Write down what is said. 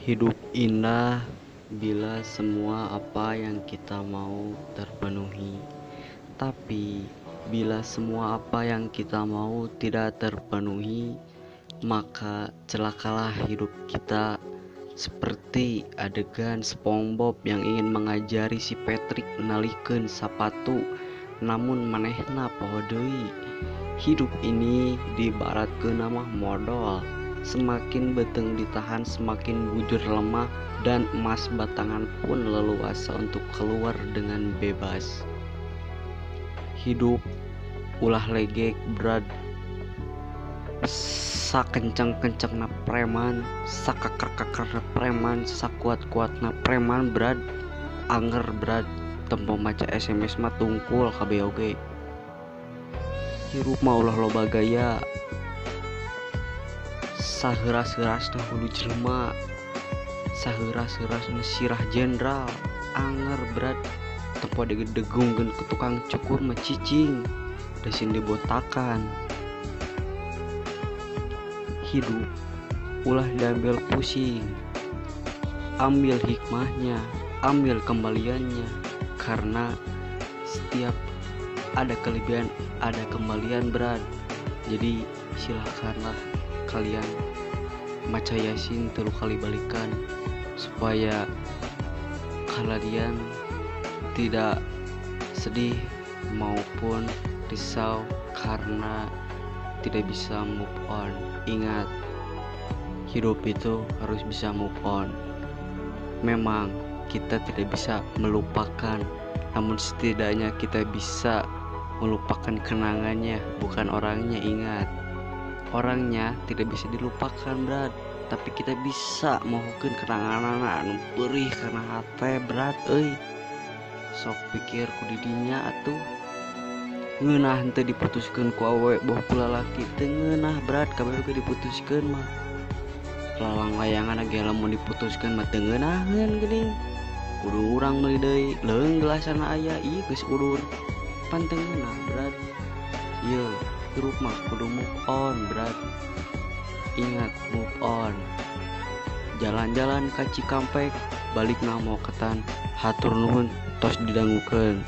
Hidup indah bila semua apa yang kita mau terpenuhi. Tapi bila semua apa yang kita mau tidak terpenuhi, maka celakalah hidup kita. Seperti adegan SpongeBob yang ingin mengajari si Patrick nalikeun sapatu, namun manehna poho deui. Hidup ini diibaratkeun mah modol. Semakin beuteung ditahan, semakin bujur lemah, dan emas batangan pun leluasa untuk keluar dengan bebas. Hidup ulah legek brad, sakenceng-kencengna preman, sakaker-kakerna preman, sakuat-kuatna preman brad, anger brad, tempo maca SMS mah tungkul kabeh oge. Hirup mah ulah loba gaya, saheuras-heurasna hulu jelema, saheuras-heurasna sirah jenderal, anger brad, tempo degungkeun ku tukang cukur mah cicing, da sieun dibotakan. Hidup ulah diambil pusing, ambil hikmahnya, ambil kembaliannya, karena setiap ada kelebihan ada kembalian brad. Jadi silakanlah kalian maca yasin 3 kali balikan supaya kalian tidak sedih maupun risau karena tidak bisa move on. Ingat, hidup itu harus bisa move on. Memang kita tidak bisa melupakan, namun setidaknya kita bisa melupakan kenangannya, bukan orangnya. Ingat, orangnya tidak bisa dilupakan brad, tapi kita bisa mohokeun kenangan anu perih karena hate brad euy. Sok pikir ku didinya atuh, ngeunah henteu diputuskeun ku awewe boh ku lalaki, teu ngeunah brad, kabeh oge diputuskeun mah. Lalang layangan ge lamun diputuskeun mah teu ngeunaheun geuning. Kudu urang meuli deui, leung gelasana aya, ieu geus udur. Pan teu ngeunah brad. Ieu hirup mah kudu move on brad. Ingat, move on. Jalan-jalan ka Cikampek, balikna moketan. Hatur nuhun tos didangukeun.